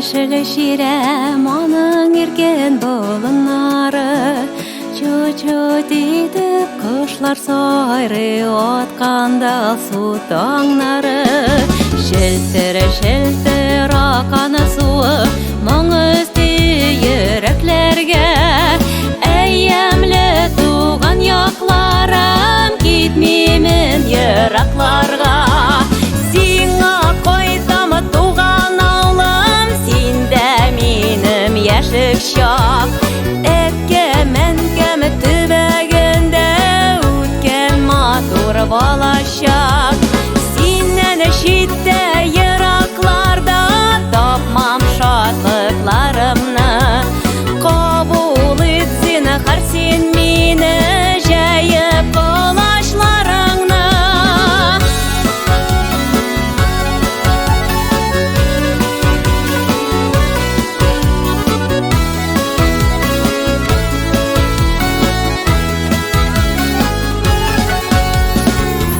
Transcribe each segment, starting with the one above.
Яшел чирәм аның иркен болыннары, Чу-чу итеп кошлар сайрый атканда алсу таңнары. Челтер-челтер аккан суы моң өсти йөрәкләргә. Әй, ямьле туган якларым, китмимен еракларга. Сиңа кайтам, туган авылым, синдә минем яшьлек чак. Әткәм-әнкәм төбәгендә үткән матур балачак. Синнән читтә еракларда тапмам шатлыкларымны. Кабул ит зинһар син мине, җәеп колачларыңны.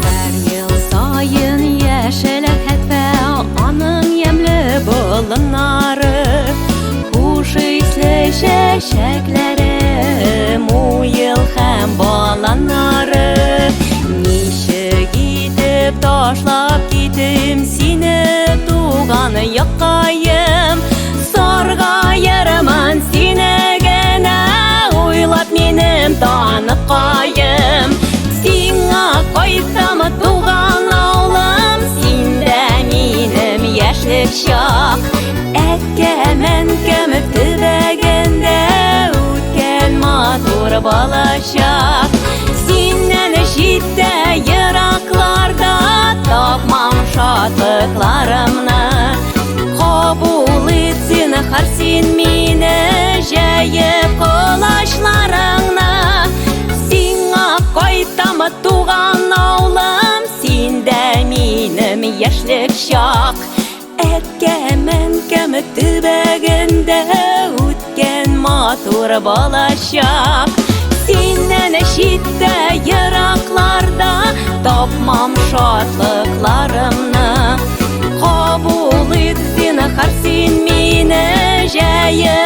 Һәр ел саен яшел хәтфә аның ямьле болыннары, хуш исле чәчәкләре, муел һәм баланнары. Ничек итеп ташлап китим сине, туган яккаем, Саргаермын сине генә уйлап минем таныккаем. Сиңа кайтам, туган авылым, синдә минем яшьлек чак. Әткәм-әнкәм төбәгендә үткән матур балачак. Синнән читтә еракларда тапмам шатлыкларымны. Кабул ит зинһар син мине, җәеп колачларыңны. Сиңа кайтам, туган авылым, синдә минем яшьлек чак. Әткәм-әнкәм төбәгендә үткән матур балачак. Синнән читтә еракларда тапмам шатлыкларымны. Кабул ит зинһар син мине, җәеп